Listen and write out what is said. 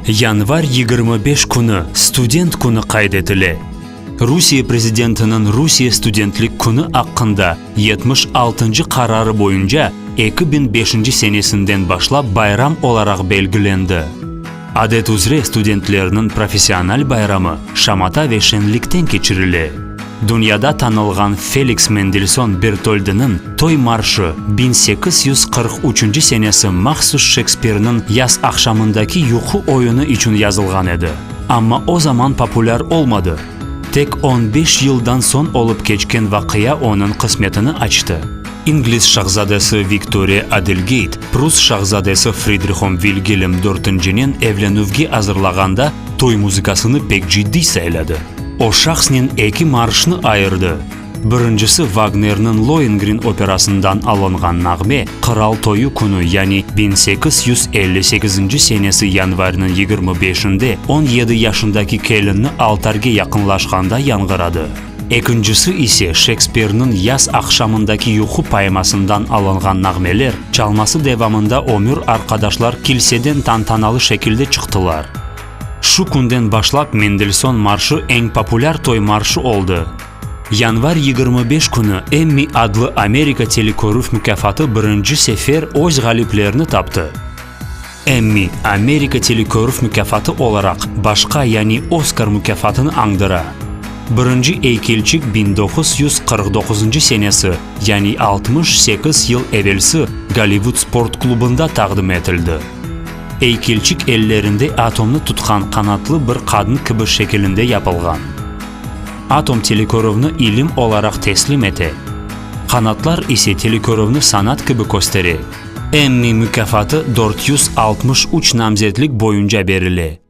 Yanvar 25 künü Student künü qayd etile. Rusiye prezidentiniñ Rusiye studentlik künü aqqında 76-ncı qararı boyunca 2005-nci senesinden başlap bayram olaraq belgilendi. Adet üzre studentlerniñ professional bayramı şamata ve şenlikten keçirile. Dünyada tanılğan Feliks Mendelson Bertoldiniñ Toy marşı 1843-nci senesi mahsus Şekspirniñ Yaz aqşamındaki yuqu oyunı içün yazılğan edi. Amma o zaman populâr olmadı. Tek on beş yıldan soñ olıp keçken vaqia onıñ qısmetini açtı. İngliz şahzadesi Viktoriya Adelgeyt, prus şahzadesi Fridrihom Vilgelm dörtüncinen evlenüvge azırlağanda toy muzıkasını pek ciddiy sayladı. O şahsnen eki marşnı ayırdı. Birincisi Vagnerniñ Lohengrin operasından alınğan nağme, Qıral toyu künü, yani 1858-nci senesi yanvarniñ 25-nde 17 yaşındaki kelinni altarge yaqınlaşqanda yañğıradı. Ekincisi ise Şekspirniñ Yaz aqşamındaki yuqu poemasından alınğan nağmeler çalması devamında ömür arqadaşlar kilseden tantanalı şekilde çıqtılar. Şu künden başlap Mendelson marşı eñ populâr toy marşı oldı. Yanvar 25 künü Emmy adlı Amerika telekörüv mukâfatı birinci sefer öz ğaliplerini taptı. Emmy, Amerika telekörüv mukâfatı olaraq, başqa, yani Oskar mukâfatını añdıra. Birinci eykelçik 1949-ncı senesi, yani 68 yıl evelsi Gollivud sport klubında taqdim etildi. Eykelçik ellerinde atomnı tutqan qanatlı bir qadın kibi şekilinde yapılğan. Atom telekörüvni ilim olaraq teslim ete, qanatlar ise telekörüvni sanat kibi köstere. Emmy mukâfatı 463 namzetlik boyunca berile.